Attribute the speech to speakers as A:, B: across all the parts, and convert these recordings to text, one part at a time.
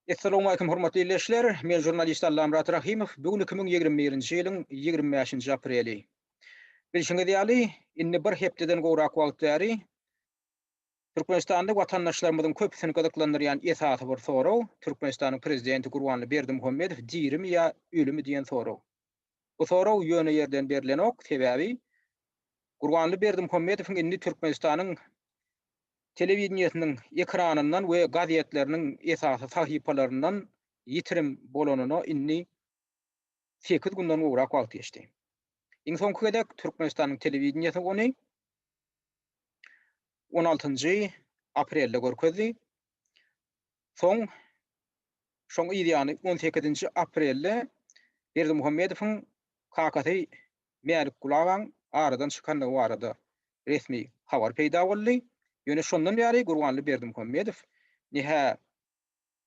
A: Essalawmalikim hormatly ildeşler! Men žurnalist Allamyrat Rahymow. Bu gün 2021-nji ýylyň 25-nji apreli. Bilşiňiz ýaly, indi bir hepdeden gowrak wagt bäri Türkmenistanda watandaşlarymyzyň köpüsini gyzyklandyrýan esasy bir sorag, Türkmenistanyň Prezidenti Gurbanly Berdimuhamedow dirimi ýa ölümi diýen sorag. Bu sorag ýöne ýerden berlenok, sebäbi Gurbanly Berdimuhamedowyň indi Türkmenistanyň telewideniýesiniň ekranyndan we gazetleriniň esasy sahypalaryndan ýitirim bolanyna indi sekiz günden gowrak wagt geçdi. Iň soňky gezek Türkmenistanyň telewideniýesi ony on altynjy aprelde görkezdi. Soň şoň yz ýany on sekizinji aprelde Berdimuhamedowyň kakasy Mälikguly agaň aradan çykandygy barada resmi habar peýda boldy. Ýöne şondan bäri Gurbanly Berdimuhamedow ne-hä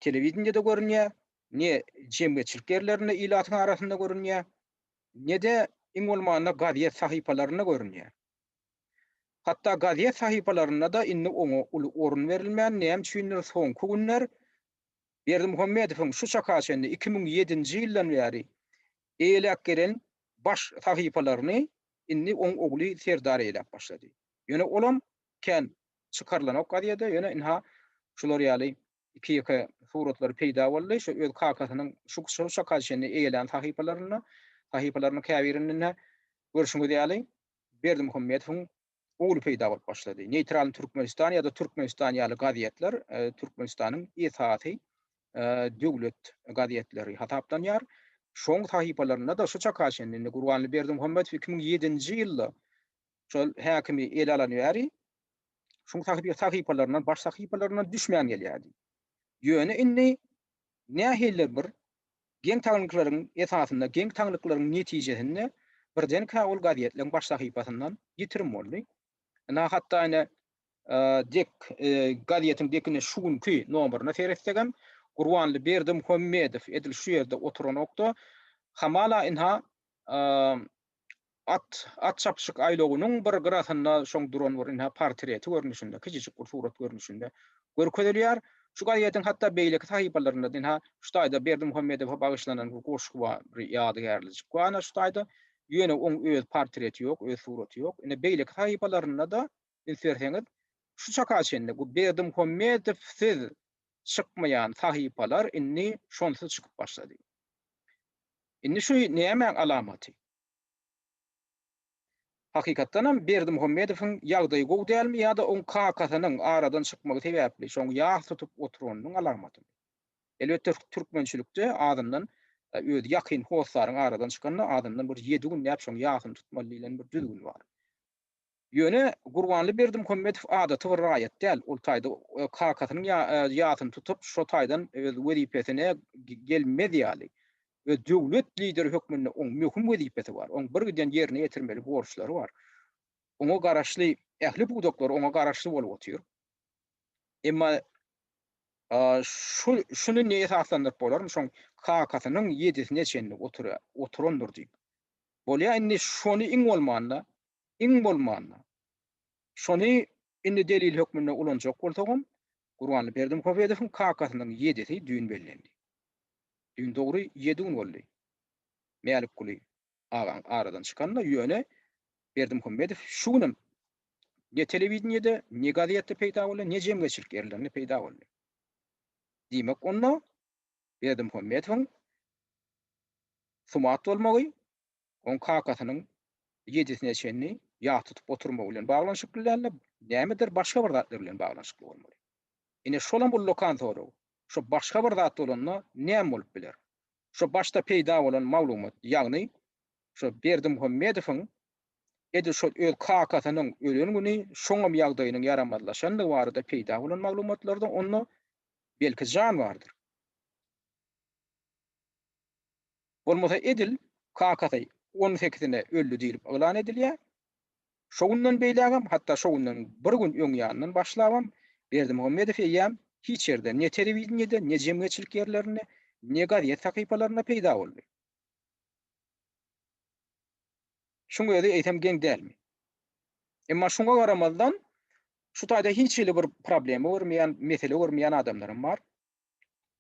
A: telewideniýede görünýär, ne jemgyýetçilik ýerlerinde ilatyň arasynda görünýär, ne-de iň bolmanda gazet sahypalarynda görünýär. Hatda gazet sahypalarynda-da indi oňa uly orun berilmän, näme üçindir soňky günler Berdimuhamedowyň şu çaka çenli 2007-nji ýyldan bäri eýeläp gelen baş sahypalaryny indi oň ogly Serdar eýeläp başlady. Ýöne olam kän çykarylanok gazede, ýöne ynha şular ýaly iki-ýeke suratlary peýda boldy. Şu öz kakasynyň şu şu çaka çenli eýelän sahypalarynda, sahypalarynyň käbirinde görşüňiz ýaly Berdimuhamedowyň ogly peýda bolup başlady. Neýtralny Türkmenistan ýa-da Türkmenistan ýaly gazetler Türkmenistanyň esasy döwlet gazetleri hasaplanýar. Şoň sahypalarynda-da şu çaka çenli indi Gurbanly Berdimuhamedow 2007-nji ýylda şol häkimi ele alan bäri şoň sahypalaryndan, baş sahypalaryndan düşmän gelýärdi. Ýöne indi nähilidir bir geň-taňlyklaryň esasynda, geň-taňlyklaryň netijesinde birdenkä ol gazetleriň baş sahypasyndan ýitirim boldy. Ynha, hatda ine dek gazetiň dekine şu günki nomerine seretsegem, Gurbanly Berdimuhamedow edil şu ýerde oturanokda, hamala ynha At, at çapyşyk aýlawynyň bir gyrasynda şoň duran bir ynha portreti görnüşinde, kiçijik bir surat görnüşinde görkezilýär. Şu gazetiň hatda beýleki sahypalarynda-da ynha şu taýda Berdimuhamedowa bagyşlanan bir goşgy bar, bir ýadygärlijik bar ynha şu taýda. Ýöne oň öz portreti ýok, öz suraty ýok. Ine beýleki sahypalarynda-da üns berseňiz, şu çaka çenli bu Berdimuhamedowsyz çykmaýan sahypalar indi şonsuz çykyp başlady. Indi şu nämäň alamaty? Hakykatdanam Berdimuhamedowyň ýagdaýy gowy dälmi ýa-da oň kakasynyň aradan çykmagy sebäpli şoň ýas tutup oturanynyň alamatymy? Elbetde türkmençilikde azyndan öz ýakyn hossaryň aradan çykanda azyndan bir ýedi günläp şoň ýasyny tutmaly diýlen bir düzgün bar. Ýöne Gurbanly Berdimuhamedow adaty bir raýat däl. Ol taýda kakasynyň ýasyny tutup, şo taýdan öz wezipesine gelmez ýaly we döwlet lideri hökmünde oň möhüm wezipesi bar. Oň bir giden ýerine ýetirmeli borçlary bar. Oňa garaşly ähli pudaklar oňa garaşly bolup otyr. Emma şu şuny ne esaslandyryp bolarmy şoň kakasynyň ýedisine çenli oturandyr diýip. Bolýa indi şony iň bolmanda Iň bolmanda, şony indi delil hökmünde ulanjak bolsagam, Gurbanly Berdimuhamedowyň kakasynyň ýedisi düýn bellendi. Düýn dogry ýedi gün boldy Mälikguly agaň aradan çykanyna, ýöne Berdimuhamedow şu günem ne telewideniýede, ne gazetde peýda boldy, ne jemgyýetçilik ýerlerinde peýda boldy. Diýmek, onda Berdimuhamedowyň sumat bolmagy oň kakasynyň ýedisine çenli ýat tutup oturmagy bilen baglanyşykly däldi, nämedir başga bir zatlar bilen baglanyşykly bolmaly. Ine şolam ullakan sorag. Şo başga bir zat bolanda näme bolup biler? Şo başda peýda bolan maglumat, ýagny şo Berdimuhamedowyň edil şol öz kakasynyň ölen güni şoňam ýagdaýynyň ýaramazlaşandygy barada peýda bolan maglumatlarda onda belki jan bardyr. Bolmasa edil kakasy on sekizine öldi diýlip yglan edilýär. Şo günden beýlägem, hatda şo günden bir gün öň ýanyndan başlabam Berdimuhamedow eýýäm hiç ýerde, ne telewideniýede, ne jemgyýetçilik ýerlerinde, ne gazet sahypalarynda peýda boldy. Şuň özi eýsem geň dälmi? Emma şuňa garamazdan, şu taýda hiç hili bir problema görmeýän, mesele görmeýän adamlaram bar.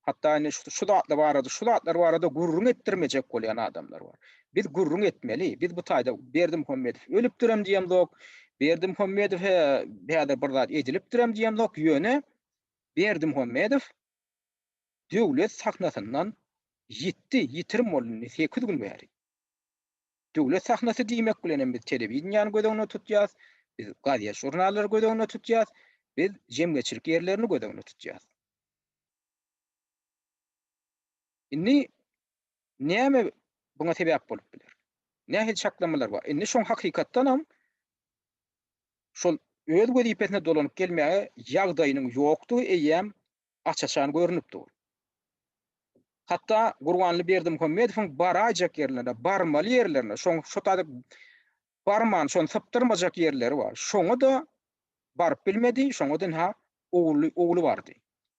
A: Hatda indi şu, şu zatlar barada, şu zatlar barada gürrüň etdirmejek bolýan adamlar bar. Biz gürrüň etmeli. Biz bu taýda Berdimuhamedow ölüpdirem diýemzok. Berdimuhamedow häzir bir zat edilipdirem diýemzok. Ýöne Berdimuhamedow döwlet sahnasyndan ýitdi, ýitirim boldy indi 8 gün bäri. Döwlet sahnasy diýmek bilen hem biz telewideniýäni göz öňünde tutýas, biz gazet-žurnallary göz öňünde tutýas, biz jemgyýetçilik ýerlerini göz öňünde tutýas. Indi näme buňa sebäp bolup biler? Nähili çaklamalar bar? Indi şoň hakykatdan hem şol öz wezipesine dolanyp gelmäge ýagdaýynyň ýokdugy eýýäm aç-açan görnüp dur. Hatda Gurbanly Berdimuhamedowyň baraýjak ýerlerine, barmaly ýerlerine, şoň şo taýda barman, şony sypdyrmajak ýerleri bar. Şoňa-da baryp bilmedi, şoňa-da ynha ogly, ogly bardy.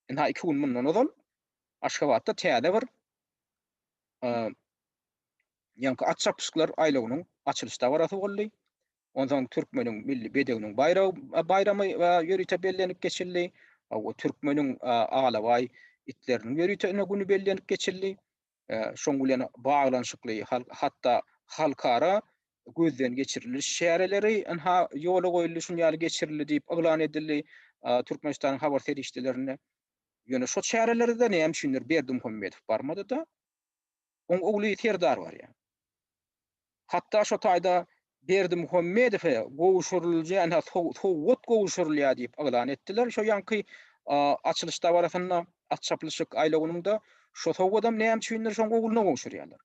A: Ynha iki gün mundan ozal Aşgabatda täze bir ýaňky at çapyşyklar aýlawynyň açylyş dabarasy boldy. Onsoň türkmeniň milli bedewiniň baýragy baýramy ýörite bellenip geçildi. O türkmeniň alabaý itleriniň ýörite ine güni bellenip geçildi. Şoň bilen baglanyşykly hatda halkara gözden geçiriliş çäreleri ynha ýola goýuldy, şuny ýaly geçirildi diýip yglan edildi Türkmenistanyň habar serişdelerinde. Ýöne şo çärelere-de näme üçindir Berdimuhamedow barmady-da, Oň ogly Serdar barýar. Hatda şo taýda Berdimuhamedowa gowşurylýan sowgat gowşurylýar diýip yglan etdiler. Şo ýaňky açylyş dabarasynda, at çapylyşyk aýlawynyňda şo sowgadam näme üçindir şoň ogluna gowşurýarlar.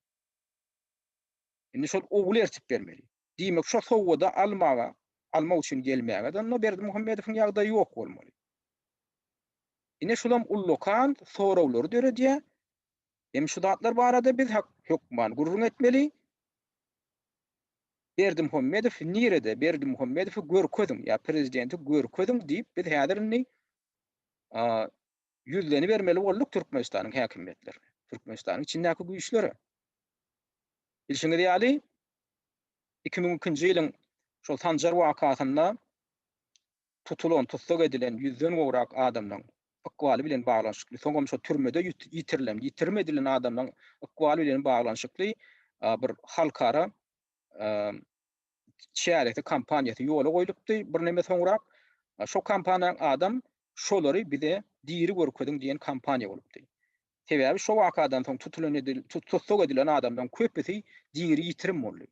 A: Indi şol ogly ertip bermeli. Diýmek, şo sowgady almaga, almak üçin gelmäge-de onda Berdimuhamedowyň ýagdaýy ýok bolmaly. Ine şulam ullakan soraglary döredýär. Hem şu zatlar barada biz hökman gürrüň etmeli. Berdimuhamedow nirede? Berdimuhamedowy görkeziň ýa prezidenti görkeziň diýip biz häzir indi ýüzlenibermeli bolduk Türkmenistanyň häkimiýetlerine, Türkmenistanyň içindäki güýçlere. Bilşiňiz ýaly, 2002-nji ýylyň şol Sanjar wakasynda tutulan, tussag edilen ýüzden gowrak adamlaň ykbaly bilen baglanyşykly, soňam şo türmede ýitirilen, ýitirim edilen adamlaň ykbaly bilen baglanyşykly bir halkara çäresi, kampaniýasy ýola goýlupdy birneme soňrak. Şo kampaniýanyň adam şolary bize diri görkeziň diýen kampaniýa bolupdy. Sebäbi şo wakadan soň tutulan edil, tussag edilen adamlaň köpüsi diri ýitirim boldy.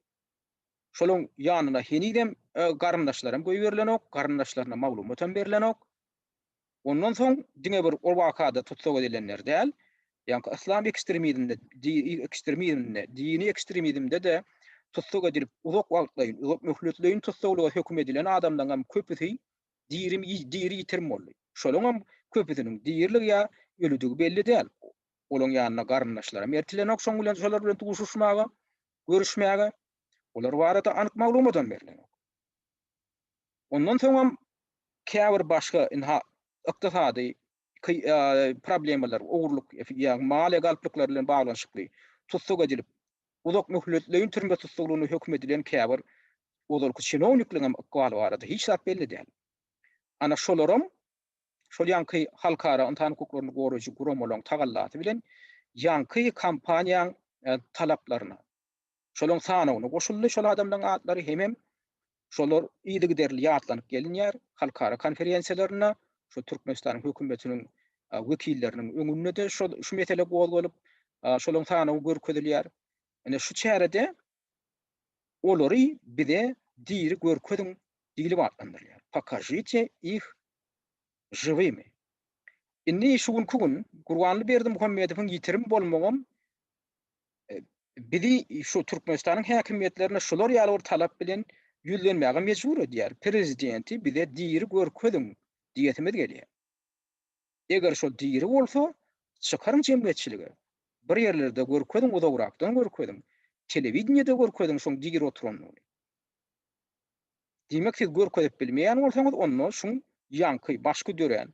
A: Şolaň ýanyna henizem garyndaşlaram goýberilenok, garyndaşlaryna maglumatam berlenok. Ondan soň diňe bir o wakada tussag edilenler däl, ýaňky yslam ekstremizminde, ekstremizminde, dini ekstremizmde-de tussag edilip uzak wagtlaýyn, uzak möhletleýin tussaglyga höküm edilen adamlaryňam köpüsi diri diri ýitirim boldy. Şolaňam köpüsiniň diriligi ýa ölüdigi belli däl. Olaň ýanyna garyndaşlaram ertilenok şoň bilen şolar bilen duşuşmaga. görüşmäge, olar barada anyk maglumatam berlenok. Ondan soňam käbir başga ynha ykdysady problemalar, ogurlyk, ýagny maliýe galplyklary bilen baglanyşykly tussag edilip, uzak möhletleýin türme tussaglygyna höküm edilen käbir ozalky çinownikleriň hem ykbaly barada hiç zat belli däl. Ana şolaram şol ýaňky halkara ynsan hukuklaryny goraýjy guramalaryň tagallasy bilen ýaňky kampaniýaň talaplaryna, şolaryň sanawyna goşuldy şol adamlaryň atlary hemem şolar yzygiderli ýatlanyp gelinýär halkara konferensiýalarynda, şu Türkmenistanyň hökümetiniň wekilleriniň öňünde-de şol şu mesele gozgalyp, şolaryň sanawy görkezilýär. Ine şu çärede olary bize diri görkeziň diýlip atlandyrylýar. Pokažite ih žiwymi. Indi şu günki gün Gurbanly Berdimuhamedowyň ýitirim bolmagam bizi şu Türkmenistanyň häkimiýetlerine şular ýaly bir talap bilen ýüzlenmäge mejbur edýär. Prezidenti bize diri görkeziň diýesimiz gelýär. Eger şol diri bolsa, çykaryň jemgyýetçilige. Bir ýerlerde görkeziň, uzagrakdan görkeziň. Telewideniýede görkeziň şoň diri oturanyny. Diýmek siz görkezip bilmeýän bolsaňyz, onda şuň ýaňky başky dörän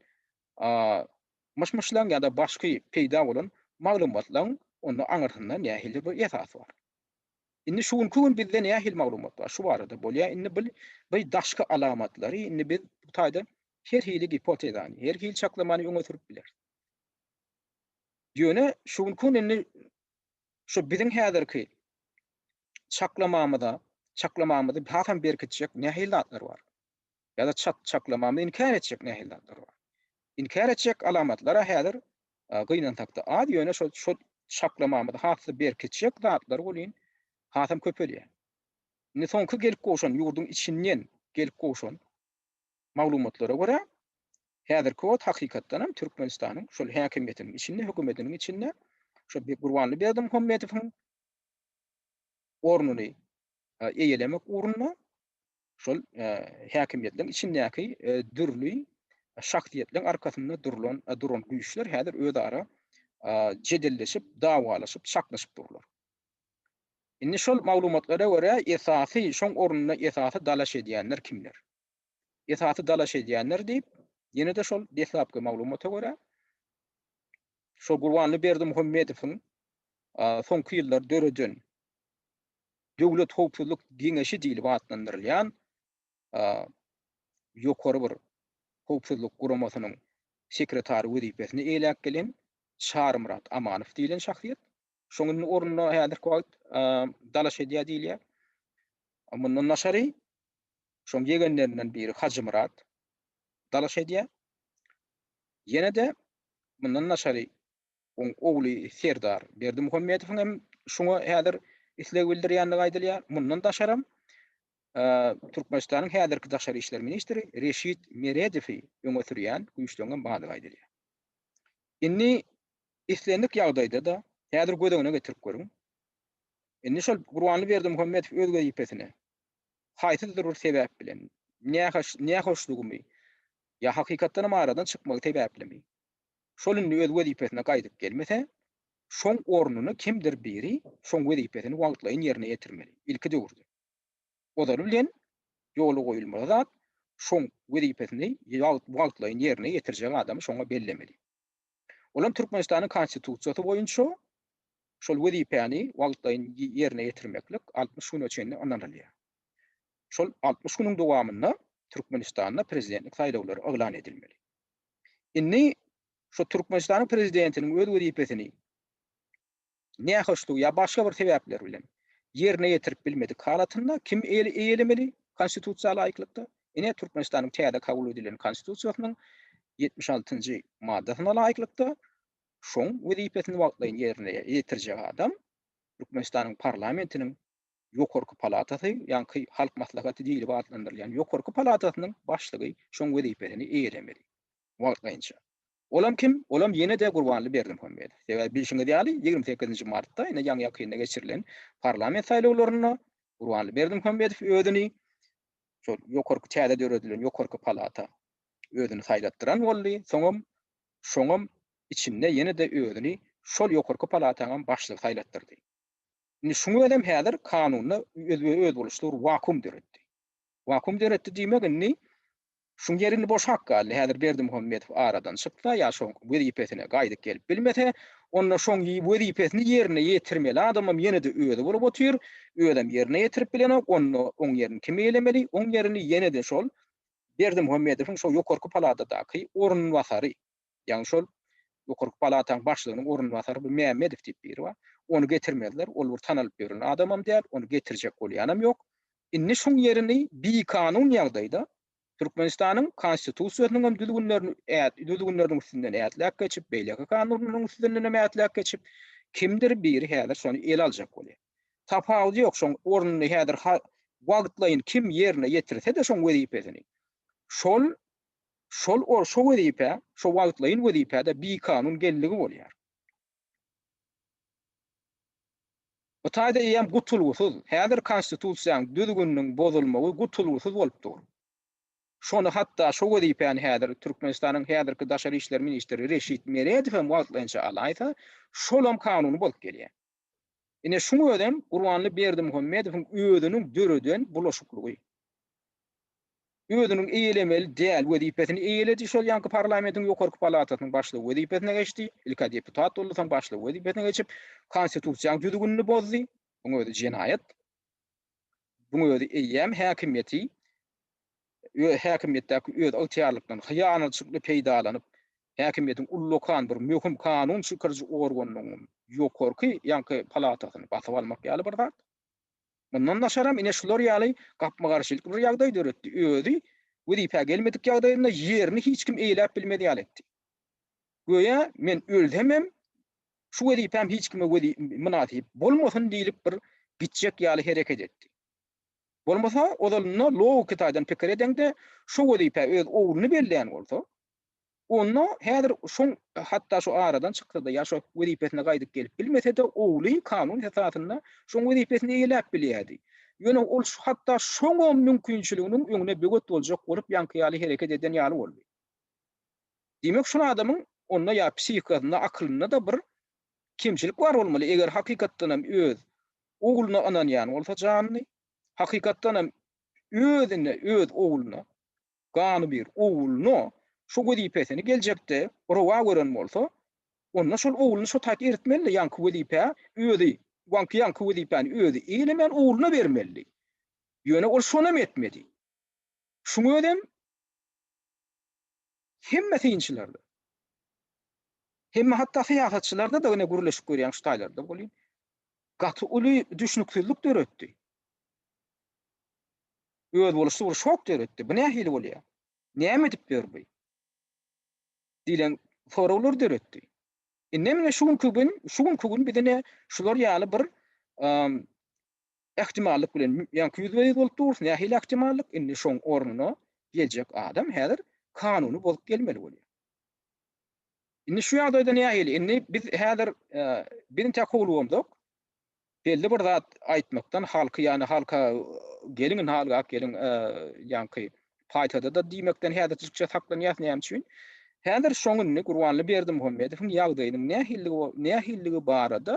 A: myş-myşlaň ýa-da başky peýda bolan maglumatlaň onda aňyrsynda nähilidir bir esas bar. Indi şu günki gün bizde nähili maglumat bar? Şu barada bolýar. Indi bil bu daşky alamatlary indi biz bu taýda her hili gipotezany, her hili çaklamany öňe sürüp bileris. Ýöne şu günki gün indi şu biziň häzirki çaklamamyza, çaklamamyzy hasam berkitjek nähili zatlar bar? Ýa-da çak çaklamamyzy inkär etjek nähili zatlar bar? Inkär etjek alamatlar-a häzir gynansakda az, ýöne şol şol çaklamamyzy has-da berkitjek zatlar welin hasam köpelýär. Indi soňky gelip gowşan, ýurduň içinden gelip gowşan maglumatlara görä, häzirki wagt hakykatdan hem Türkmenistanyň şol häkimiýetiniň içinde, hökümetiniň içinde şol Gurbanly Berdimuhamedowyň ornuny eýelemek ugrunda şol häkimiýetleriň içindäki dürli şahsyýetleriň arkasynda durlan duran güýçler häzir özara jedelleşip, dawalaşyp, çaknyşyp durlar. Indi şol maglumatlara görä esasy şoň ornuna esasy dalaş edýänler kimler? Esasy dalaş edýänler diýip, ýene-de şol deslapky maglumata görä, şol Gurbanly Berdimuhamedowyň soňky ýyllar döreden Döwlet howpsuzlyk geňeşi diýlip atlandyrylýan ýokary bir howpsuzlyk guramasynyň sekretary wezipesini eýläp gelen Çarymyrat Amanow diýlen şahsyýet. Şoň indi ornuna häzirki wagt dalaş edýär diýilýär. Mundan daşary şoň ýegenlerinden biri Hajymyrat dalaş edýär. Ýene-de mundan daşary oň ogly Serdar Berdimuhamedowyň hem şuňa häzir isleg bildirýändigi aýdylýar. Mundan daşaram Türkmenistanyň häzirki daşary işler ministri Reşit Meredowy öňe sürýän güýçleriň hem bardygy aýdylýar. Indi islendik ýagdaýda-da häzir göz öňüne getirip görüň. Indi şol Gurbanly Berdimuhamedow öz wezipesine haýsydyr bir sebäp bilen nähoşlugymy ýa hakykatdanam aradan çykmagy sebäplimi şol indi öz wezipesine gaýdyp gelmese, şoň ornuna kimdir biri şoň wezipesini wagtlaýyn ýerine ýetirmeli, ilki döwürde. Ozaly bilen ýola goýulmaly zat, şoň wezipesini wagtlaýyn ýerine ýetirjek adamy şoňa bellemeli. Olam Türkmenistanyň Konstitusiýasy boýunça şol wezipäni wagtlaýyn ýerine ýetirmeklik 60 güne çenli ynanylýar. Şol 60 günüň dowamynda Türkmenistanda prezidentlik saýlawlary yglan edilmeli. Indi şu Türkmenistanyň prezidentiniň öz wezipesini nähoşlugy ýa başga bir sebäpler bilen ýerine ýetirip bilmedik halatynda kim eýelemeli konstitusiýa laýyklykda? Ine Türkmenistanyň täze kabul edilen konstitusiýasynyň 76-njy maddasyna laýyklykda şoň wezipesini wagtlaýyn ýerine ýetirjek adam Türkmenistanyň parlamentiniň ýokarky palatasy, ýaňky Halk Maslahaty diýlip atlandyrylýan ýokarky palatasynyň başlygy şoň wezipesini eýelemeli. Wagtlaýynça. Olam kim? Olam ýene-de Gurbanly Berdimuhamedow. Sebäbi bilşiňiz ýaly, 28-nji martda, ine ýaňy-ýakynda geçirilen parlament saýlawlarynda Gurbanly Berdimuhamedow özüni şol ýokarky täze döredilen ýokarky palata özüni saýlatdyran boldy. Soňam şoňam içinde ýene-de özüni şol ýokarky palataňam başlygy saýlatdyrdy. Indi şuň özem häzir kanunda özboluşly bir wakuum döretdi. Wakuum döretdi diýmek indi şuň ýeri indi boşap galdy. Häzir Berdimuhamedow aradan çyksa ýa şoň wezipesine gaýdyp gelip bilmese, onda şoň wezipesini ýerine ýetirmeli adamam ýene-de özi bolup otyr, özem ýerine ýetirip bilenok, onda oň ýerini kim eýelemeli? Oň ýerini ýene-de şol Berdimuhamedowyň şo ýokarky palatadaky orunbasary Ýagny şol Ýokarky palataň başlygynyň orunbasary bir Mämmedow diýip biri bar. Ony getirmezler. Ol bir tanalyp ýören adamam däl, ony getirjek bolýanam ýok. Indi şuň ýerini bikanun ýagdaýda Türkmenistanyň Konstitusiýasynyň hem düzgünlerini düzgünleriniň üstünden ätläp geçip, beýleki kanunlaryň üstünden hem ätläp geçip, kimdir biri häzir şony ele aljak bolýar. Tapawudy ýok, şoň ornuny häzir wagtlaýyn kim ýerine ýetirse-de şoň wezipesini, şol Şol or şo wezipä, şo wagtlaýyn wezipä-de bikanun geldigi bolýar. Bu taýda eýýäm gutulgysyz, häzir konstitusiýaň düzgüniniň bozulmagy gutulgysyz bolup dur. Şony hatda şo wezipäni häzir Türkmenistanyň häzirki daşary işler ministri Reşit Meredow hem wagtlaýynça alaýsa, şolam kanuny bozup gelýär. Ine şuň özem Gurbanly Berdimuhamedowyň özüniň döreden bulaşyklygy. Özüniň eýelemeli däl wezipesini eýeledi, şol ýaňky parlamentiň ýokarky palatasynyň başlygy wezipesine geçdi, ilk-ä deputat boldy, soň başlygy wezipesine geçip, konstitusiýanyň düzgünini bozdy, muň özi jenaýat. Muň özi eýýäm häkimiýeti, häkimiýetdäki öz ygtyýarlykdan hyýanatçylykly peýdalanyp, Häkimiýetiň ullakan bir möhüm kanun çykaryjy organynyň ýokarky ýaňky palatasyny basyp almak ýaly bir zat. Mundan daşaram ine şular ýaly gapma-garşylykly bir ýagdaý döretdi. Özi wezipä gelmedik ýagdaýynda ýerini hiç kim eýeläp bilmez ýaly etdi. Göýä men ölsemem şu wezipäm hiç kime mynasyp bolmasyn diýlip bir gitjek ýaly hereket etdi. Bolmasa ozalynda logiki taýdan pikir edeňde şo wezipä öz ogluny bellän bolsa, Onda häzir şoň hatda şu aradan çyksa-da ýa şo wezipesine gaýdyp gelip bilmese-de ogly kanun esasynda şoň wezipesini eýeläp bilýärdi. Ýöne ol hatda şoňam mümkinçiliginiň öňüne böwet boljak bolup ýaňky ýaly hereket eden ýaly boldy. Diýmek şol adamyň onda ýa psihikasynda akylynda-da bir kemçilik bar bolmaly eger hakykatdanam öz ogluna ynanýan bolsa janyny, hakykatdanam özüne öz ogluna ganybir ogluna şu wezipesini geljekde rowa gören bolsa, onda şol ogluny şo taýt eritmelidi, ýaňky wezipä özi, waňky ýaňky wezipäni özi eýlemän ogluna bermelidi. Ýöne ol şonam etmedi. Şuň özem hemme synçylarda, hemme hatda syýasatçylarda-da ine gürleşip görýäň şu taýlarda welin, gaty uly düşnüksizlik döretdi. Özboluşly bir şok döretdi. Bu nähili bolýar? Näme edip ýör bu? Diýlen soraglar döretdi. Indi mine şu günki gün, şu günki gün biz ine şular ýaly bir ähtimallyk bilen ýaňky ýüzbe-ýüz bolup durus. Nähili ähtimallyk? Indi şoň ornuna geljek adam häzir kanuny bozup gelmeli bolýar. Indi şu ýagdaýda nähili? Indi biz häzir biz intäk howlugymzok. Belli bir zat aýtmakdan halky ýany halka geliň indi halgap geliň ýaňky paýtada-da diýmekden häzirçikçe saklanýas näme üçin? Häzir şoň indi Gurbanly Berdimuhamedowyň ýagdaýynyň nähilligi nähilligi barada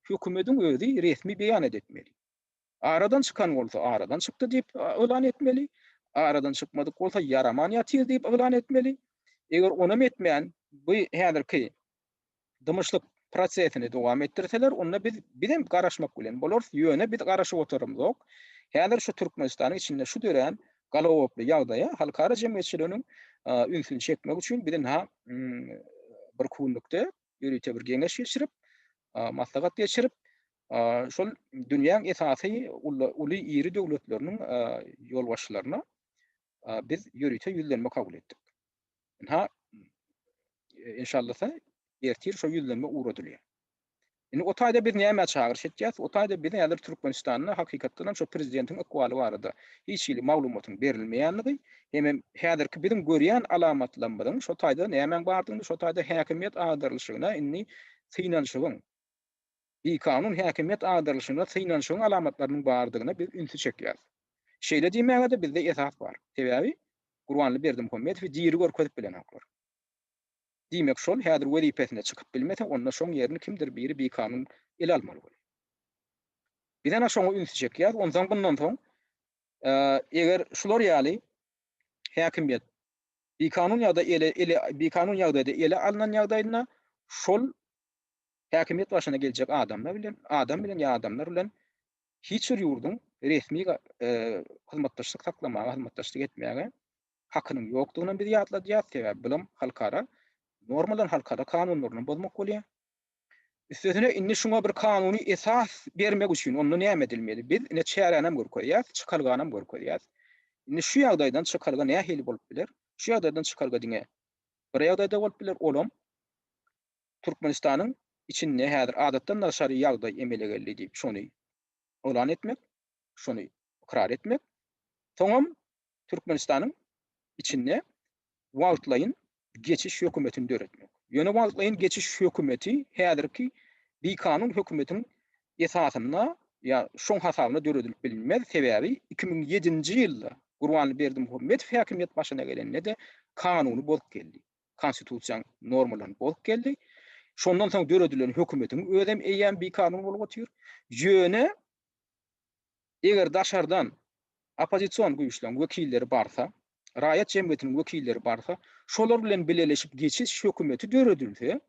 A: hökümediň özi resmi beýanat etmeli. Aradan çykan bolsa aradan çykdy diýip yglan etmeli. Aradan çykmadyk bolsa ýaraman ýatyr diýip yglan etmeli. Eger onam etmän bu häzirki dymyşlyk prosesini dowam etdirseler, onda biz bizem garaşmak bilen bolarys. Ýöne biz garaşyp oturymzok. Häzir şu Türkmenistanyň içinde şu dörän galagoply ýagdaýa halkara jemgyýetçiliginiň ünsüni çekmek üçin biz ynha bir günlükde ýörite bir geňeş geçirip, maslahat geçirip, şol dünýäň esasy uly iri döwletleriniň ýolbaşçylaryna biz ýörite ýüzlenme kabul etdik. Ynha, enşallasa, ertir şo ýüzlenme ugradylýar. Indi o taýda biz nämä çagyryş etýäs? O taýda biz häzir Türkmenistanda hakykatdan hem şo prezidentiň ykbaly barada hiç hili maglumatyň berilmeýänligi, hemem häzirki biziň görýän alamatlarymyzyň şo taýda nämäň bardygyny, şo taýda häkimiýet agdarylyşygyna indi synanyşygyň, bikanun häkimiýet agdarylyşygyna synanyşygyň alamatlarynyň bardygyna biz ünsi çekýäris. Şeýle diýmäge-de bizde esas bar. Sebäbi Gurbanly Berdimuhamedowy diri görkezip bilenoklar. Diýmek şol häzir wezipesine çykyp bilmese onda şoň ýerini kimdir biri bikanun ele almaly bolýar. Biz ana şoňa ünsi çekýäris. Onsoň bundan soň eger şular ýaly häkimiýet bikanun ýagdaý ele ele bikanun ýagdaýda ele alnan ýagdaýynda şol häkimiýet başyna geljek adamlar bilen adam bilen ýa adamlar bilen hiç bir ýurduň resmi hyzmatdaşlyk saklamaga, hyzmatdaşlyk etmäge hakynyň ýokdugyny biz ýatladýarys. Sebäbi bulam halkara normalar, halkara kanunlaryny bozmak bolýar. Üstesine indi şuňa bir kanuny esas bermek üçin onda näme edilmeli? Biz ine çäräni hem görkezýäris, çykalgany hem görkezýäris. Indi şu ýagdaýdan çykalga nähili bolup biler? Şu ýagdaýdan çykalga diňe bir ýagdaýda bolup biler, olam Türkmenistanyň içinde häzir adatdan daşary ýagdaý emele geldi diýip şony yglan etmek, şony ykrar etmek. Soňam Türkmenistanyň içinde wagtlaýyn geçiş hökümetini döretmek. Ýöne wagtlaýyn geçiş hökümeti häzirki bikanun hökümetiň esasynda ýa şoň hasabyna döredilip bilinmez. Sebäbi 2007-nji ýylda Gurbanly Berdimuhamedow häkimiýet başyna gelende-de kanuny bozup geldi. Konstitusiýanyň normalaryny bozup geldi. Şondan soň döredilen hökümetiň özem eýýäm bikanun bolup otyr. Ýöne eger daşardan oppozision güýçleriň wekilleri barsa, raýat jemgyýetiniň wekilleri barsa, şolar bilen bileleşip geçiş hökümeti döredilse,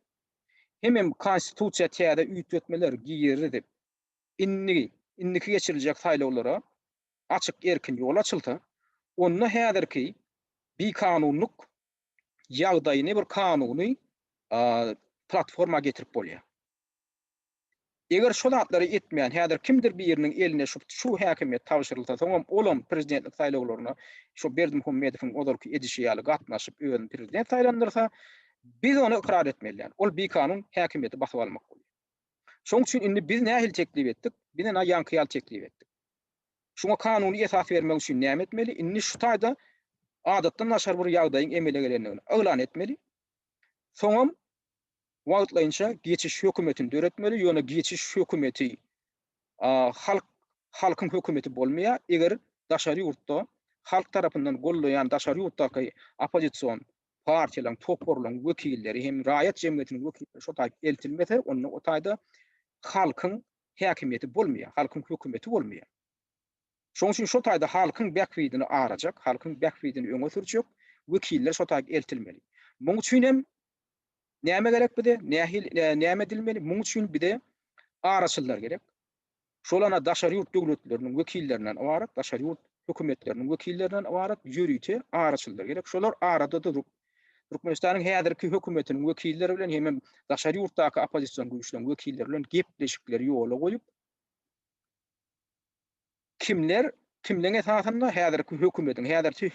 A: hemem konstitusiýa täze üýtgetmeler girizip, indi indiki geçiriljek saýlawlara açyk erkin ýol açylsa, onda häzirki bikanunlyk. ýagdaýyny bir kanuny platforma getirip bolýar. Eger şo zatlary etmän, häzir kimdir biriniň eline şu şu häkimiýet tabşyrylsa, soňam olam prezidentlik saýlawlaryna şo Berdimuhamedowyň ozalky edişi ýaly gatnaşyp, özüni prezident saýlandyrsa, biz ony ykrar etmeli däl. Ol bikanun häkimiýeti basyp almak bolýar. Şoň üçin indi biz nähili teklip etdik? Biz ine ýaňky ýaly teklip etdik. Şuňa kanuny esas bermek üçin näme etmeli? Indi şu taýda adatdan daşary bir ýagdaýyň emele gelendigini yglan etmeli. Soňam wagtlaýynça geçiş hökümetini döretmeli, ýöne geçiş hökümeti halk halkyň hökümeti bolmaýar, eger daşary ýurtda halk tarapyndan gollaýan daşary ýurtdaky oppozision partiýalaryň, toparlaryň wekilleri hem raýat jemgyýetiniň wekilleri şo taýyp eltilmese, onda o taýda halkyň häkimiýeti bolmaýar, halkyň hökümeti bolmaýar. Şonuň üçin şo taýda halkyň bähbidini arajak, halkyň bähbidini öňe sürjek wekiller şo taýyp eltilmeli. Muň üçin hem Näme gerek bize? Nähili näme edilmeli? Muň üçin bize araçyllar gerek. Şol ana daşary ýurt döwletleriniň wekillerinden ybarat, daşary ýurt hökümetleriniň wekillerinden ybarat ýörite araçyllar gerek. Şolar arada durup, Türkmenistanyň häzirki hökümetiniň wekilleri bilen hemem daşary ýurtdaky oppozision güýçleriň wekilleri bilen gepleşikleri ýola goýup, Kimler, kimleň esasynda häzirki hökümetiň, häzirki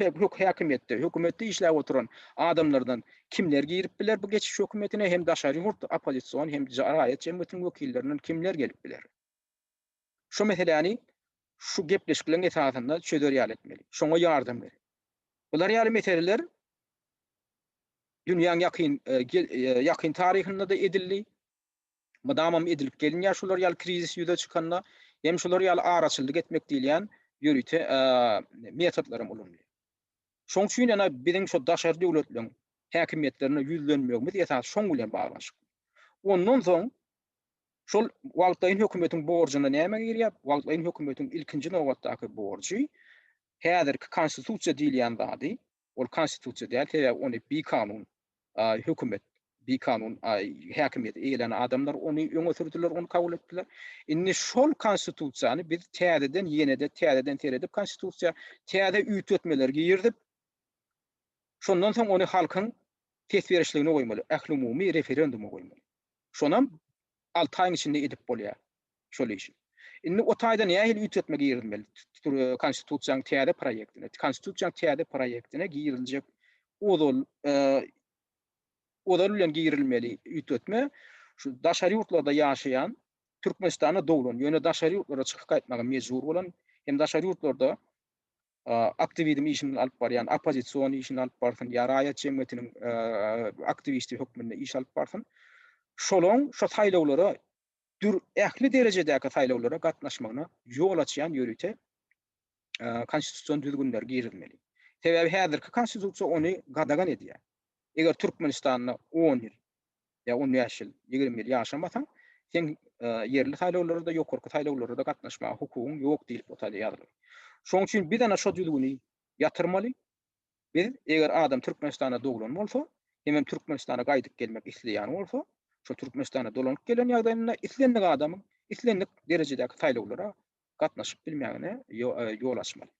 A: häkimiýetde, hökümetde işläp oturan adamlardan kimler girip biler bu geçiş hökümetine hem daşary ýurt oppozision hem raýat jemgyýetiniň wekillerinden kimler gelip biler? Şu meseläni şu gepleşikleriň esasynda çözer ýaly etmeli. Şoňa ýardam gerek. Bular ýaly meseleler dünýäň ýakyn ýakyn taryhynda-da edildi. Mydamam edilip gelinýär şular ýaly krizis ýüze çykanda hem şular ýaly araçyllyk etmek diýilýän ýörite metodlaram ulanylýar. Şoň üçin ýene biziň şo daşary döwletleriň häkimiýetlerine ýüzlenmegimiz esasy şoň bilen baglanyşykly. Ondan soň şol wagtlaýyn hökümetiň borjuna näme girýär? Wagtlaýyn hökümetiň ilkinji nobatdaky borjy häzirki konstitusiýa diýilýän zady, ol konstitusiýa däl, sebäbi ony bikanun hökümet bikanun häkimiýeti eýelän adamlar ony öňe sürdüler, ony kabul etdiler. Indi şol konstitusiýany biz täzeden ýene-de täzeden seredip konstitusiýa täze üýtgetmeler girizip, şondan soň ony halkyň ses berişligine goýmaly, ählumumy referenduma goýmaly. Şonam 6 aýyň içinde edip bolýar şol işi. Indi o taýda nähili üýtgetme girizmeli? Konstitusiýanyň täze proýektine, konstitusiýanyň täze proýektine giriziljek ozal ozal bilen girilmeli üýtgetme şu daşary ýurtlarda ýaşaýan Türkmenistanda doglan, ýöne daşary ýurtlara çykyp gaýtmaga mejbur bolan hem daşary ýurtlarda aktiwizm işini alyp barýan, oppozision işini alyp barsyn ýa raýat jemgyýetiniň aktiwisti hökmünde iş alyp barsyn. Şolaň şo saýlawlara dür ähli derejedäki saýlawlara gatnaşmagyna ýol açýan ýörite konstitusion düzgünleri girizmeli. Sebäbi häzirki konstitusiýa ony gadagan edýär. Eger Türkmenistanda 10 ýyl ýa 15 ýyl, 20 ýyl ýaşamasaň, sen ýerli saýlawlara-da, ýokarky saýlawlara-da gatnaşmaga hukugyň ýok diýlip o taýda ýazylan. Şonuň üçin biz ana şo düzgüni ýatyrmaly. Biz eger adam Türkmenistanda doglan bolsa, hemem Türkmenistana gaýdyp gelmek isleýän bolsa, şol Türkmenistana dolanyp gelen ýagdaýynda islendik adamyň islendik derejedäki saýlawlara gatnaşyp bilmegine ýol açmaly.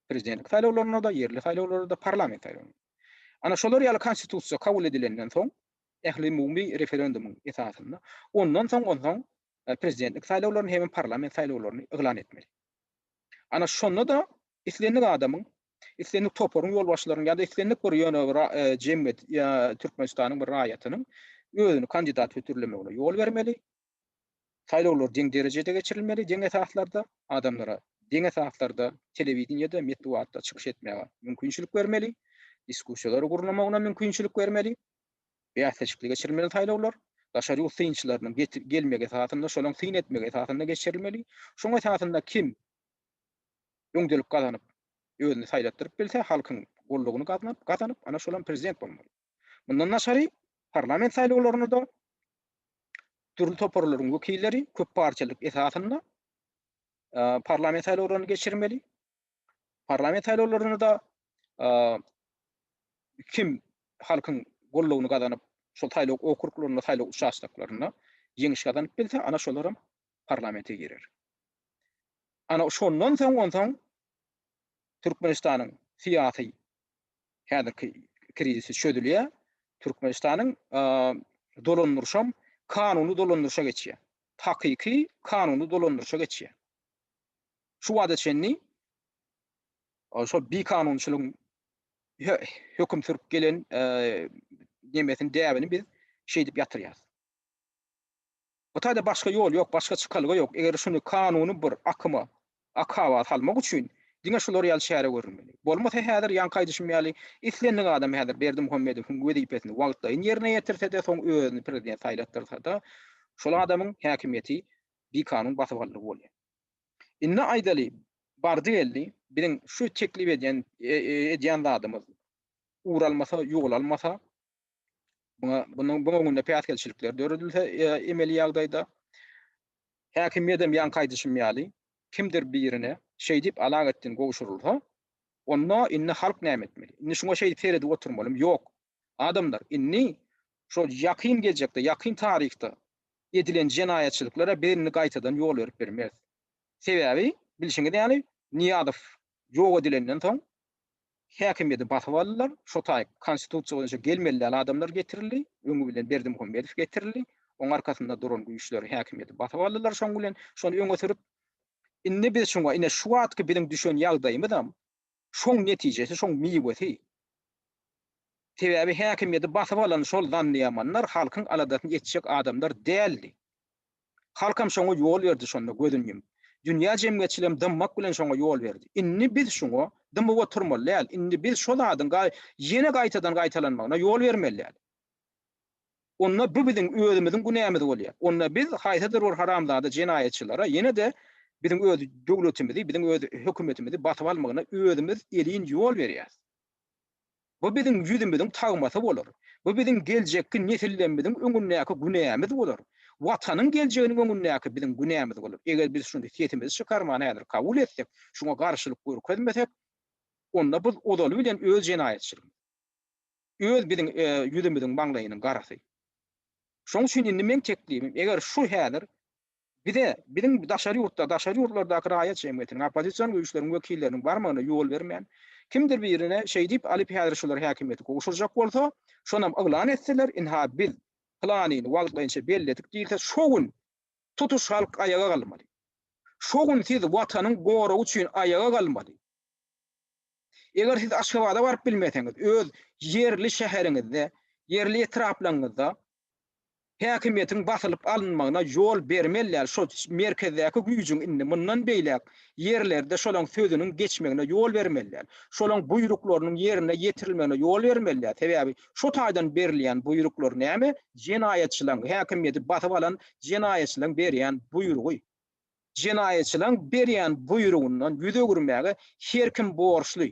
A: Prezidentlik saýlawlarynda-da, ýerli saýlawlarda-da, parlament saýlawynda. Ana şolar ýaly konstitusiýa kabul edilenden soň, ählumumy referendumyň esasynda, ondan soň onsoň prezidentlik saýlawlaryny hem parlament saýlawlaryny yglan etmeli. Ana şonda-da islendik adamyň, islendik toparyň ýolbaşçylarynyň ýa-da islendik bir ýöne bir jemgyýet ýa Türkmenistanyň bir raýatynyň özüni kandidat hödürlemegine ýol bermeli. Saýlawlar deň derejede geçirilmeli, deň esaslarda, adamlara deň esaslarda telewideniýede, metbugatda çykyş etmäge mümkinçilik bermeli, diskussiýalary gurnamagyna mümkinçilik bermeli, bäsleşikli geçirilmeli saýlawlar, daşary ýurt synçylarynyň gelmegi esasynda, şolaryň syn etmegi esasynda geçirilmeli. Şoň esasynda kim öňdelik gazanyp, özüni saýlatdyryp bilse, halkyň goldawyny gazanyp, ana şolam prezident bolmaly. Mundan daşary, parlament saýlawlarynda-da dürli toparlaryň wekilleri köp partiýalyk esasynda parlament saýlawlaryny geçirmeli. Parlament saýlawlarynda da kim halkyň goldawyny gazanyp, şol saýlaw okruglarynda, saýlaw uçastoklarynda ýeňiş gazanyp bilse, ana şolaram parlamente girer. Ana şondan soň onsoň Türkmenistanyň syýasy häzirki krizisi çözülýär. Türkmenistanyň dolandyryşam kanuny dolandyryşa geçýär. Hakyky kanuny dolandyryşa geçýär. Şu wagta çenli şol bikanunçylygyň höküm sürüp gelen nemesini, däbini biz şeýdip ýatyrýarys. Bu taýda başga ýol ýok, başga çykalga ýok. Eger şuny kanuny bir akyma, akaba salmak üçin diňe şular ýaly çäre görülmeli. Bolmasa häzir ýaňky aýdyşym ýaly islendik adam häzir Berdimuhamedowyň wezipesini wagtlaýyn ýerine ýetirse-de, soň özüni prezident saýlatdyrsa-da, şol adamyň häkimiýeti bikanun basyp aldygy bolýar. Indi aýdaly, bardy-geldi biziň şu teklip edýän edýän zadymyz ugur almasa, ýol almasa, Muňa bunuň bu öňünde päsgelçilikler döredilse emeli ýagdaýda häkimiýedem ýaňky aýdyşym ýaly kimdir birine şeýdip alagetdin gowşurylsa, onda indi halk näme etmeli? Indi şuňa şeýdip seredip oturmalymy? Ýok. Adamlar, indi şol ýakyn geljekde, ýakyn taryhda edilen jenaýatçylyklara biz indi gaýtadan ýol berip bilmeris. Sebäbi, bilşiňiz ýaly, Nyýazow ýok edilenden soň Häkimiýeti basyp aldylar. Şo taý konstitusiýa boýunça gelmeli däl adamlar getirildi. Öňi bilen Berdimuhamedow getirildi. Oň arkasynda duran güýçler häkimiýeti basyp aldylar şoň bilen. Şony öňe sürüp, indi biz şuňa, ine şu wagtky biziň düşen ýagdaýymyzam şoň netijesi, şoň miwesi. Sebäbi häkimiýeti basyp alan şol zannyýamanlar halkyň aladasyny etjek adamlar däldi. Halkam şoňa ýol berdi şonda gözüni ýumup. Dünýä jemgyýetçiligem dymmak bilen şoňa ýol berdi. Indi biz şuňa dymyp oturmaly däl. Indi biz şo zadyň ýene gaýtadan gaýtalanmagyna ýol bermeli däl. Onda bu biziň özümiziň günämiz bolýar. Onda biz haýsydyr bir haramzada jenaýatçylara ýene-de biziň öz döwletimizi, biziň öz hökümetimizi basyp almagyna özümiz elin ýol berýäris. Bu biziň ýüzümiziň tagmasy bolar. Bu biziň geljekki nesillerimiziň öňündäki günämiz bolar. Watanyň geljeginiň öňündäki biziň günämiz bolar. Eger biz şuny sesimizi çykarman häzir kabul etsek, şuňa garşylyk görkezmesek, onda biz ozaly bilen öz jenaýatçylygymyz. Öz biziň ýüzümiziň maňlaýynyň garasy. Şonuň üçin indi meň teklibim, eger şu häzir Bize, biziň daşary ýurtda, daşary ýurtlardaky raýat jemgyýetiniň, oppozision güýçleriň wekilleriniň barmagyna ýol bermän, kimdir birine şeý diýip alyp häzir şular häkimiýeti gowşurjak bolsa, şonam yglan etseler, ynha biz pylanyny wagtlaýynça belledik diýilse, şo gün tutuş halk aýaga galmaly. Şo gün siz Watanyň goragy üçin aýaga galmaly. Eger siz Aşgabada baryp bilmeseňiz, öz ýerli şäheriňizde, ýerli etraplaryňyzda Häkimiýetiň basylyp alynmagyna ýol bermeli däl, şo merkezdäki güýjüň indi mundan beýläk ýerlerde şolaň sözüniň geçmegine ýol bermeli däl. Şolaň buýruklarynyň ýerine ýetirilmegine ýol bermeli däl. Sebäbi şo taýdan berilýän buýruklar näme? Jenaýatçylaň, häkimiýeti basyp alan jenaýatçylaň berýän buýrugy. Jenaýatçylaň berýän buýrugyndan ýüz öwürmäge her kim borçly.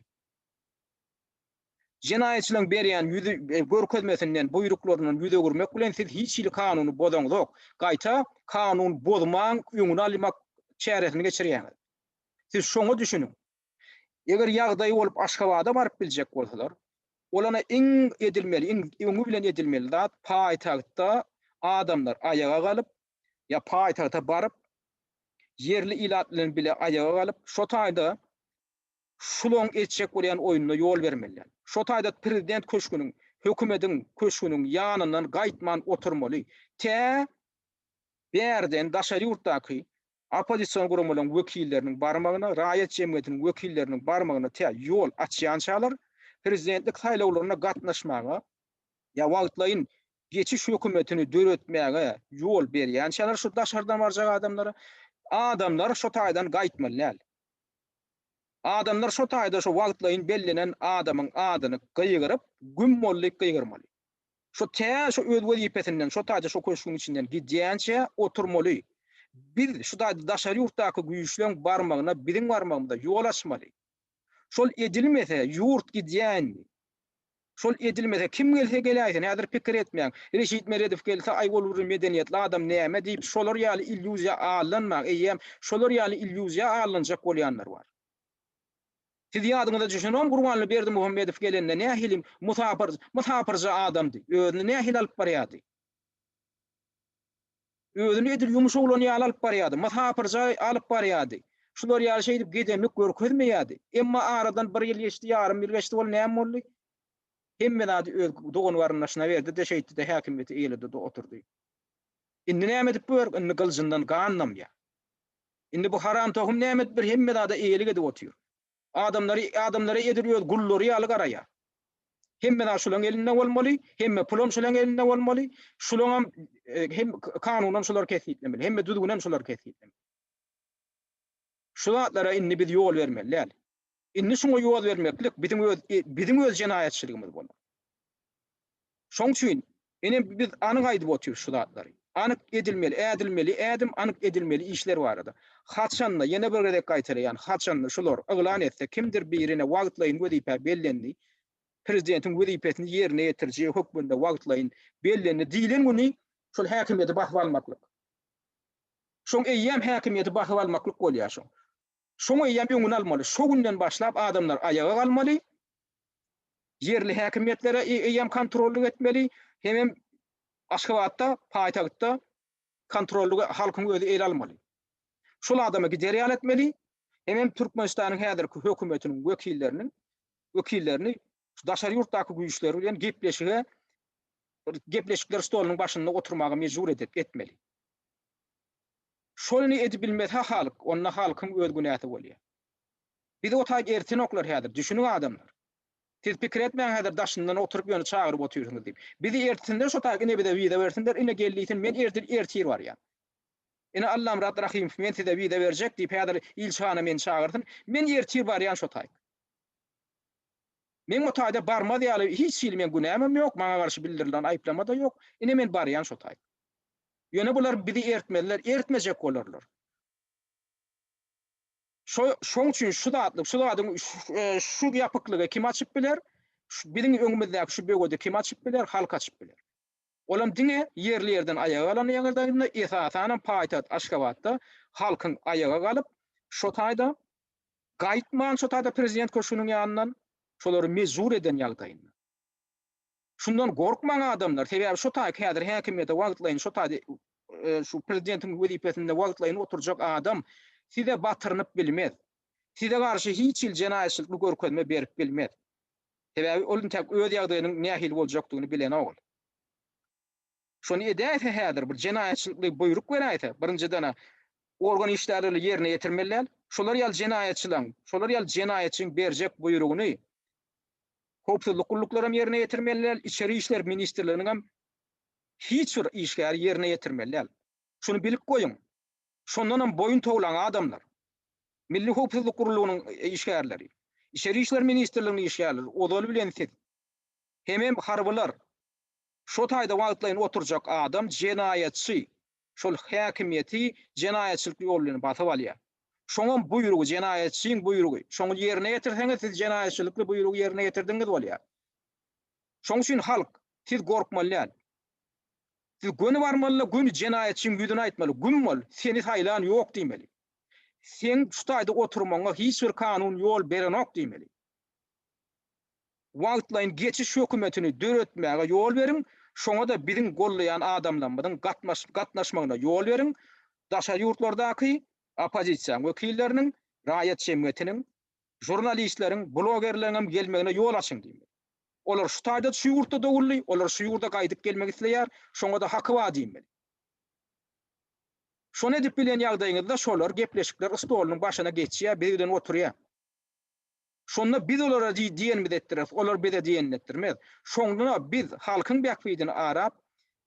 A: Jenaýatçylaryň berýän ýüzi görkezmesinden, buýruklaryndan ýüz öwürmek bilen siz hiç hili kanuny bozaňzok. Gaýta, kanun bozmaň öňüni almak çäresini geçirýäňiz. Siz şoňa düşüniň. Eger ýagdaýy bolup Aşgabada baryp biljek bolsalar, olana iň edilmeli, iň öňi bilen edilmeli zat paýtagtda adamlar aýaga galyp, ýa paýtagta baryp, ýerli ilat bilen bile aýaga galyp, şo taýda Şulaň etjek bolýan oýnuna ýol bermeli däl. Şo taýda prezident köşgüniň, hökümediň köşgüniň ýanyndan gaýtman oturmaly. Tä bärden daşary ýurtdaky oppozision guramalaryň wekilleriniň barmagyna, raýat jemgyýetiniň wekilleriniň barmagyna tä ýol açýançalar prezidentlik saýlawlaryna gatnaşmaga ýa wagtlaýyn geçiş hökümetini döretmäge ýol berýänçäler şu daşardan barjak adamlara, adamlar şo taýdan gaýtmaly däl. Adamlar şo taýda şo wagtlaýyn bellenen adamyň adyny gygyryp, güm boldy gygyrmaly. Şo tä şo öz wezipesinden şo taýda şo köşgüň içinden gidýänçä oturmaly. Biz şu taýda daşary ýurtdaky güýçleň barmagyna biziň barmagymyza ýol açmaly. Şol edilmese ýurt gidýä indi. Şol edilmese kim gelse geläýsin häzir pikir etmäň. Reşit Meredow gelse aý ol bir medeniýetli adam näme diýip şolar ýaly illýuziýa aldanmaň eýýäm şolar ýaly illýuziýa aldanjak bolýanlar bar. Siz ýadyňyza düşenokmy Gurbanly Berdimuhamedow gelende nähili musapyr mysapyrja adamdy özüni nähili alyp barýardy. Özüni edil ýumuş oglan ýaly alyp barýardy. Mysapyrja alyp barýardy. Şular ýaly şeýdip gedemlik görkezmeýärdi. Emma aradan bir ýyl geçdi, ýarym ýyl geçdi, ol näme boldy? Hemme zady öz dogan-garyndaşyna berdi-de, şeýtdi-de häkimiýeti eýeledi-de oturdy. Indi näme edip bör? Indi gylyjyndan gan damýar. Indi bu haram tohum näme edip bir hemme zada eýelik edip otyr. Adamlary adamlara edil öz gullary ýaly garaýar. Hemme zat şulaň elinde bolmaly, hemme pulam şulaň elinde bolmaly, şulaňam hem kanunam şular kesgitlemeli, hemme düzgünem şular kesgitlemeli. Şu zatlara indi biz ýol bermeli däl. Indi şuňa ýol bermeklik biziň öz biziň öz jenaýatçylygymyz bolar. Şoň üçin ine biz anyk aýdyp otyrys şu zatlary. Anyk edilmeli, ädilmeli ädim, anyk edilmeli işler barada. Haçanda, ýene bir gezek gaýtalaýan, haçanda şular yglan etse, kimdir birine wagtlaýyn wezipä bellendi, prezidentiň wezipesini ýerine ýetiriji hökmünde wagtlaýyn bellendi diýlen güni şol häkimiýeti basyp almaklyk. Şoň eýýäm häkimiýeti basyp almaklyk bolýar şoň. Şoň eýýäm öňüni almaly. Şo günden başlap adamlar aýaga galmaly. Ýerli häkimiýetlere eýýäm kontrollyk etmeli. Hemem Aşgabatda, paýtagtda kontrollygy halkyň özi ele almaly. Şol adamy gider ýaly etmeli. Hemem Türkmenistanyň häzirki hökümetiniň wekilleriniň wekillerini şu daşary ýurtdaky güýçler bilen gepleşige gepleşikler stolunyň başynda oturmaga mejbur edip etmeli. Şony edip bilmese halk, onda halkyň öz günäsi bolýar. Bizi o taýda ertenoklar häzir, düşüniň adamlar. Siz pikir etmäň häzir daşyndan oturyp ýöne çagyryp otyrsyňyz diýip. Bizi ertsinler şo taýda ine bize wiza bersinler, ine gel diýsin, men ertir ertir barýan. Ine Allamyrat Rahymow men size wiza berjek diýip häzir ilçihana meni çagyrsyn, men ertir barýan şo taýda. Meň o taýda barmaz ýaly hiç hili meň günämem ýok, maňa garşy bildirilen aýyplama-da ýok. Ine men barýan şo taýda. Ýöne bular bizi ertmezler, ertmejek bolarlar. Şo, şoň üçin şu zatlyk, şu zadyň şu ýapyklygy kim açyp biler? Şu biziň öňümizdäki şu böwedi kim açyp biler? Halk açyp biler. Olam diňe ýerli ýerden aýaga galan ýagdaýynda, esasanam paýtagt Aşgabatda halkyň aýaga galyp, şo taýda gaýtman şo taýda prezident köşgüniň ýanyndan şolary mejbur eden ýagdaýynda. Şundan gorkmaň adamlar, sebäbi şo taýky häzir häkimiýete wagtlaýyn şo taýda şu prezidentiň wezipesinde wagtlaýyn oturjak adam size batyrynyp bilmez. Size garşy hiç hili jenaýatçylykly görkezme berip bilmez. Sebäbi ol intäk öz ýagdaýynyň nähili boljakdygyny bilenok ol. Şony edäýse häzir bir jenaýatçylykly buýruk beräýse, birinjiden-ä organ işgärleri ýerine ýetirmeli däl. Şolar ýaly jenaýatçylaryň, şolar ýaly jenaýatçyň berjek buýrugyny Howpsuzlyk gulluklaram ýerine ýetirmeli däl, Içeri işler ministrliginiňem hiç bir işgäri ýerine ýetirmeli däl. Şuny bilip goýuň. Şondanam boýun towlaň adamlar. Milli howpsuzlyk gurlugynyň işgärleri, Içeri işler ministrliginiň işgärleri, ozaly bilen siz. Hemem harbylar. Şo taýda wagtlaýyn oturjak adam jenaýatçy. Şol häkimiýeti jenaýatçylykly ýol bilen basyp alýar. Şoňam buýrugy, jenaýatçyň buýrugy. Şoňy ýerine ýetirseňiz, siz jenaýatçylykly buýrugy ýerine ýetirdiňiz bolýar. Şoň üçin halk, siz gorkmaly däl. Siz göni barmaly-da, göni jenaýatçyň ýüzüne aýtmaly, Güm bol, seni saýlan ýok diýmeli. Seň şu taýda oturmagyňa hiç bir kanun ýol berenok diýmeli. Wagtlaýyn geçiş hökümetini döretmäge ýol beriň, şoňa-da biziň gollaýan adamlarymyzyň gatnaşmagyna ýol beriň, daşary ýurtlardaky oppozisiýanyň wekilleriniň, raýat jemgyýetiniň, žurnalistleriň, blogerleriň hem gelmegine ýol açyň diýmeli. Olar şu taýda şu ýurtda doguldy, olar şu ýurda gaýdyp gelmek isleýär, şoňa-da haky bar diýmeli. Şony edip bilen ýagdaýyňyzda şolar gepleşikler stolunyň başyna geçýär, biz bilen oturýar. Şonda biz olara diýenimizi etdireris, olar bize diýenini etdirmez. Şonda biz halkyň bähbidini arap,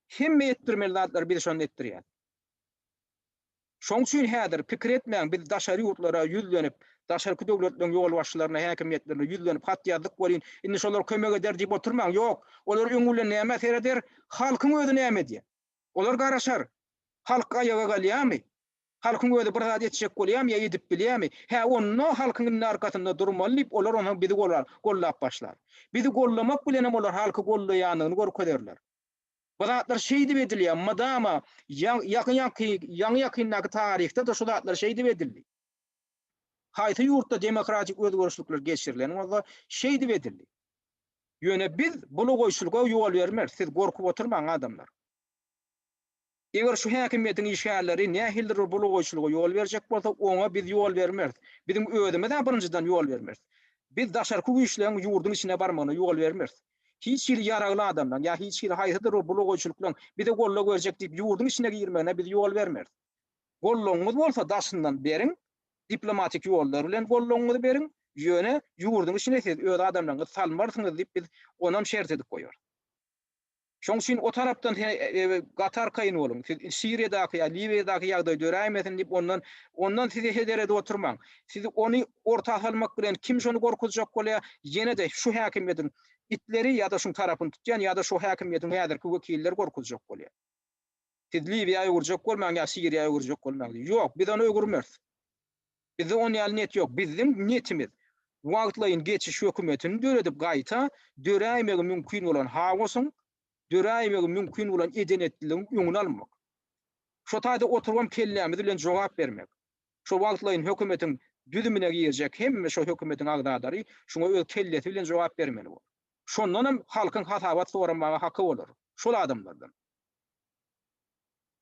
A: hemme etdirmeli zatlary biz şonda etdirýäris. Şoň üçin häzir pikir etmäň, biz daşary ýurtlara ýüzlenip, daşarky döwletleriň ýolbaşçylaryna, häkimiýetlerine ýüzlenip hat ýazdyk welin, indi şolar kömek eder diýip oturmaň. Ýok, olar öňi bilen nämä sereder? Halkyň özi näme edýär? Olar garaşar. Halk aýaga galýarmy? Halkyň özi bir zat etjek bolýarmy ýa edip bilýärmi? Hä, onda halkyň indi arkasynda durmaly diýip, olar onsoň bizi gollap başlar. Bizi gollamak bilenem olar halky gollaýandygyny görkezerler. Bu zatlar şeýdip edilýär. Mydama ýaňy-ýakyndaky taryhda-da şu zatlar şeýdip edildi. Haýsy ýurtda demokratik özgerişlikler geçirilen bolsa, şeýdip edildi. Ýöne biz bulagaýçylyga ýol bermeris. Siz gorkup oturmaň, adamlar. Eger şu häkimiýetiň işgärleri nähilidir bir bulagaýçylyga ýol berjek bolsa, oňa biz ýol bermeris. Biziň özümiz-ä birinjiden ýol bermeris. Biz daşarky güýçleriň ýurduň içine barmagyna ýol bermeris. Hiç hili ýaragly adamlaryň ýa hiç hili haýsydyr bir bulagaýçylyklaryň bize goldaw berjek diýip ýurduň içine girmegine biz ýol bermeris. Goldawyňyz bolsa daşyndan beriň, diplomatik ýollar bilen goldawyňyzy beriň, ýöne ýurduň içine siz öz adamlaryňyzy salmarsyňyz diýip biz onam şert edip goýarys. Şoň üçin o tarapdan gaty arkaýyn boluň. Siz Siriýadaky ýa Liwiýadaky ýagdaý döräýmesin diýip ondan ondan siz heder edip oturmaň. Siz ony orta salmak bilen kim şony gorkuzjak bolýar, ýene-de şu häkimiýetiň itleri ýa-da şuň tarapyny tutýan ýa-da şu häkimiýetiň häzirki wekilleri gorkuzjak bolýar. Siz Liwiýa öwürjek bolmaň ýa Siriýa öwürjek bolmaň diýip. Ýok, biz ony öwürmeris. Bizde on ýaly net ýok. Biziň netimiz wagtlaýyn geçiş hökümetini döredip gaýta döräýmegi mümkin bolan haosyň, döräýmegi mümkin bolan eden-etdiligiň öňüni almak. Şo taýda oturybam kellämiz bilen jogap bermek. Şo wagtlaýyn hökümetiň düzümine girjek hemme şo hökümetiň agzalary şuňa öz kellesi bilen jogap bermeli bolar. Şondanam halkyň hasabat soramaga haky bolar. Şol adamlardan.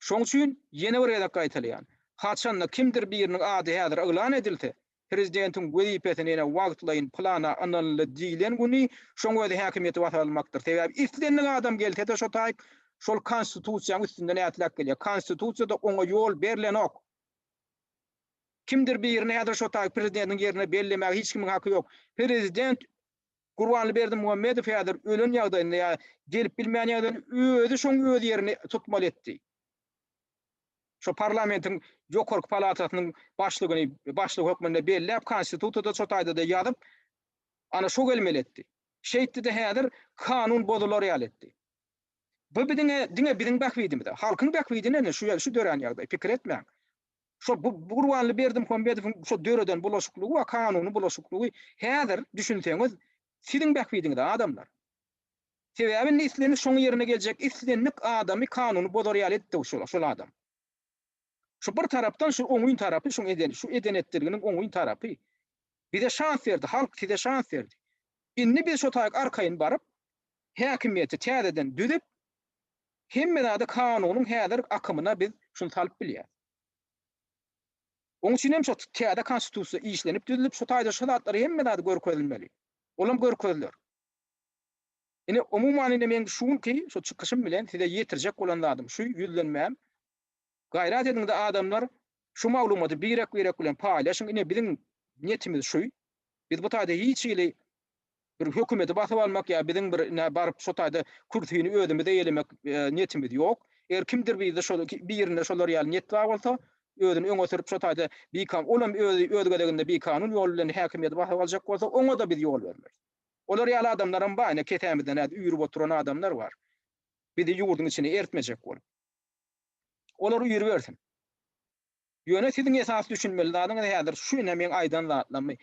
A: Şoň üçin ýene bir gezek gaýtalaýan, haçanda kimdir biriniň ady häzir yglan edilse, prezidentiň wezipesini ýene wagtlaýyn pylana ynanyldy diýlen güni şoň özi häkimiýeti basyp almakdyr. Sebäbi islendik adam gelse-de şo taýyk şol konstitusiýaň üstünden ätläp gelýär. Konstitusiýada oňa ýol berlenok. Kimdir birini häzir şo taýyk prezidentiň ýerine bellemäge hiç kimiň haky ýok. Prezident Gurbanly Berdimuhamedow häzir ölen ýagdaýynda ýa gelip bilmän ýagdaýynda özi şoň öz ýerini tutmaly etdi. Şo parlamentiň ýokarky palatasynyň başlygyny başlyk hökmünde belläp konstitusiýada şo taýda-da ýazyp ana şo gelmeli etdi. Şeýtdi-de häzir kanun bozular ýaly etdi. Bu biziň diňe biziň bähbidimize, halkyň bähbidine ine şu şu dörän ýagdaý pikir etmäň. Şo bu Gurbanly Berdimuhamedowyň şo döreden bulaşyklygy we kanuny bulaşyklygy häzir düşünseňiz siziň bähbidiňize adamlar. Sebäbi indi islendik şoň ýerine geljek islendik adamy kanuny bozar ýaly etdi şol şol adam. Şu bir tarapdan şu oňyn tarapy şuň eden şu eden etdiliginiň oňyn tarapy bize şans berdi halk size şans berdi. Indi biz şo taýyk arkaýyn baryp häkimiýeti täzeden düzüp hemme zady kanunyň häzir akymyna biz şuny salyp bilýäs. Oň üçin hem şo täze konstitusiýa işlenip düzülip, şo taýda şo zatlar hemme zady görkezilmeli. Olam görkeziler. Ine, umuman ine meň şu günki şo çykyşym bilen size ýetirjek bolan zadym şu ýüzlenmäm. Gaýrat ediňde adamlar şu maglumaty birek-birek bilen paýlaşyň. Ine biziň niýetimiz şu. Biz bu taýda hiç hili bir hökümeti basyp almak ýa biziň bir ine baryp şo taýda kürsini özümiz eýelemek niýetimiz ýok. Eger kimdir birde şol birinde şolar ýaly niýet bar bolsa, özüni öňe sürüp şo taýda bikan olam özi öz gezeginde bikanun ýol bilen häkimiýeti basyp aljak bolsa, oňa-da biz ýol bermeris. Olar ýaly adamlaram bar, ine kesämizden häzir üýrüp oturan adamlar bar. Bizi ýurduň içine ertmejek bolup. Olar üýrübersin. Ýöne siziň esasy düşünmeli zadyňyz häzir şu ine meň aýdan zatlarymy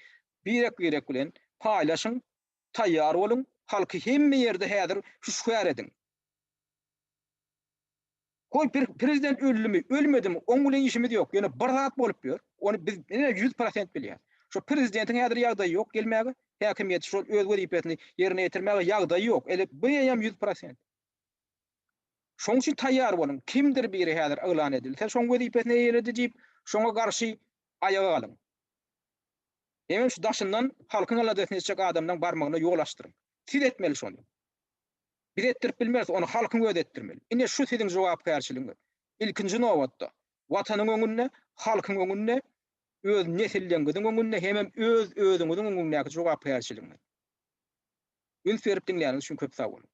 A: birek-birek bilen paýlaşyň, taýýar boluň, halky hemme ýerde häzir hüşgär ediň. Goý prezident öldümi, ölmedimi, oň bilen işimiz ýok, ýöne bir zat bolup ýör, ony biz ine 100% bilýäs. Şo prezidentiň häzir ýagdaýy ýok gelmäge, häkimiýeti şol öz wezipesini ýerine ýetirmäge ýagdaýy ýok, ele bu eýýäm 100%. Şoň üçin taýýar boluň. Kimdir biri häzir yglan edilse, şoň wezipesini eýeledi diýip, şoňa garşy aýaga galyň. Hemem şu daşyndan halkyň aladasyny etjek adamlaň barmagyna ýol açdyryň. Siz etmeli şony. Biz etdirip bilmeris, ony halkyň özi etdirmeli. Ine şu siziň jogapkärçiligiňiz. Ilkinji nobatda, Watanyň öňünde, halkyň öňünde, öz nesilleňiziň öňünde hemem öz özüňiziň öňündäki jogapkärçiligiňiz. Üns berip diňläniňiz üçin köp sag boluň.